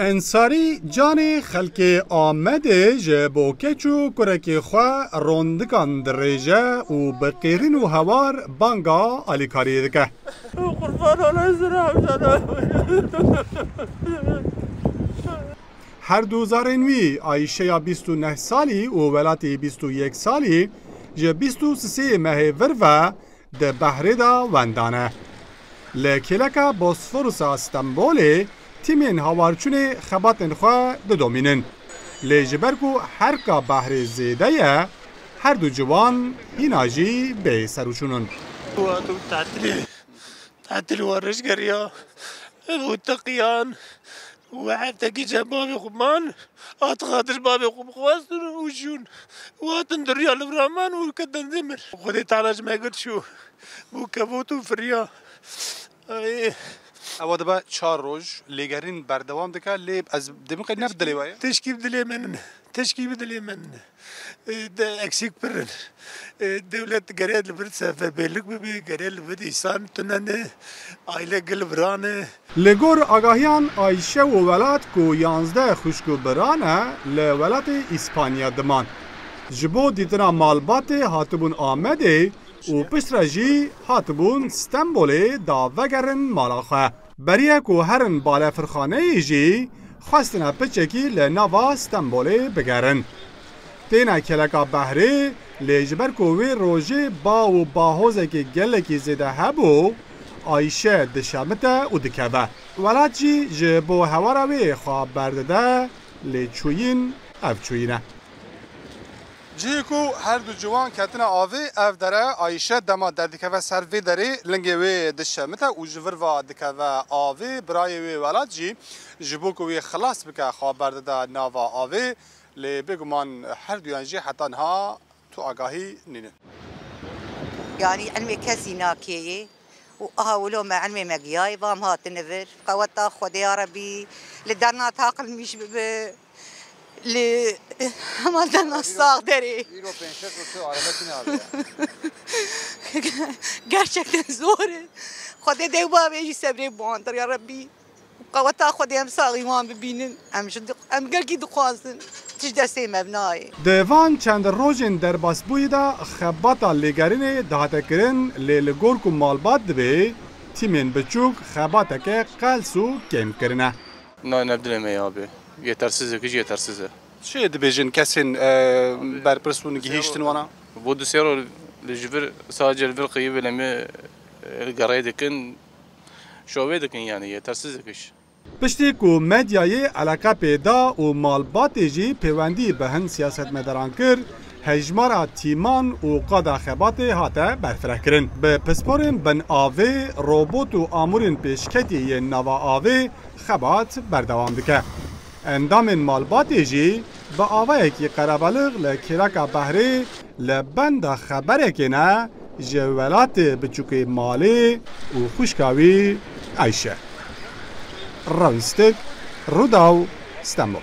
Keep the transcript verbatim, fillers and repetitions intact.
Ensarî canê xelkê Amedê ji bo keç û kurekê xwe rondikan dirêje û bi qêrîn û hewar banga alîkariyê dike. Qurban olayım sana. Her du zarên wî, Ayşeya bîst û neh salî û Welatî bîst û yek salî, ji bîst û sisê mehê vir ve di behrê de wenda ne. Li kêleka Bosforusa Stenbolê tîmên hawarçûnê xebatên xwe didomînin. Lê ji ber ku herka behrê zêde ye, her du ciwan hîna jî bê serûçûn in. Û hatim tatilê, tatil warij geriya, û teqiyan, û heftekî cem bavê xwe man, hat xatir bavê xwe bixwestin û jûn. Û hatin diriya li vira man û ketin zê min. Xwedê Teala ji me girt çû. Bû kevot û firiya. Ay. Ewa dibe çar roj lêgerîn berdewam dike, lê ez dê min qey ne bi dilê we ye? Teşkî bi dilê me nine. Teşkî bi dilê me nine. E, de eksîk pir in. E, dewlet gere li vir seferberlik bibe, gere li vir îsan tune ne, aile gil vira ne. Li gor agahiyan Ayşe û Welat ku yanzdeh xwişk û bira ne, li welatê Îspanya diman. Ji bo dîtina malbatê hatibûn Amedê û piştre jî hatibûn Stenbolê da vegerin mala xwe. Beriye ku herin balefirxaneyê jî xwestine piçekî li nava Stenbolê bigerin. Têne kêleka behrê, lê ji ber ku wê rojê ba û bahozekê gelekî zêde hebû, Ayşe dişemite û dikeve. Welat jî ji bo hewara wê xwe berdide, lê çûyîn ev çûyîn e. Cihê ku her du ciwan ketine avê, ev der e. Ayşe dema derdikeve ser vê derê, lingê wê dişemite û ji vir ve dikeve avê. Birayê wê Welat jî ji bo ku wê xilas bike, xwe berdide nava avê. Lê bêguman her duyan jî heta niha tu agahî nînin. Yanî ilmê kesî nakeyê û aha wilo me ilmê me giyayê, va em hatine vir. Qeweta Xwedê ya Rebî li derna taqil mîş bibe, li hema derna sax derê. Îro pênc şeş roj tu arebe tune abi ya. Gerçekten zor e. Xwedê dew bavê jî sebrê biwandir ya Rebî. Qeweta Xwedê em saxî wan bibînin. Em ji di-, em gelkî dixwazin. Tişt destê me bi nayê. Di van çend rojên derbasbûyî de xebata lêgerînê dihate kirin, lê li gor ku malbat dibê, tîmên biçûk xebateke qels û kêm kirine. Na, ne dilê me ya abi. Yetersiz e, kî yetersiz e. Çi dibêjin kesên, e, berpirs bûn, gihîştin wana? Bo du sê roj li ji vir, sadece li vir qeyî bile me, e, li gerê dikin, şovê dikin yani, yetersiz dikiş. Piştî ku medyayê eleqe pê da û malbatê jî pêwendî bi hin siyasetmedaran kir, hejmara tîman û qada xebatê hate berfirekirin. Bi pisporên bin avê, robot û amûrên pêşketî yên nava avê xebat berdewam dike. Endamên malbatê jî bi avayekî qerebalix li kêleka behrê li benda xeberekê ne ji welatê biçûkê malê û xwişka wî Eyşe. Rawîstik, Rûdaw, Stenbol.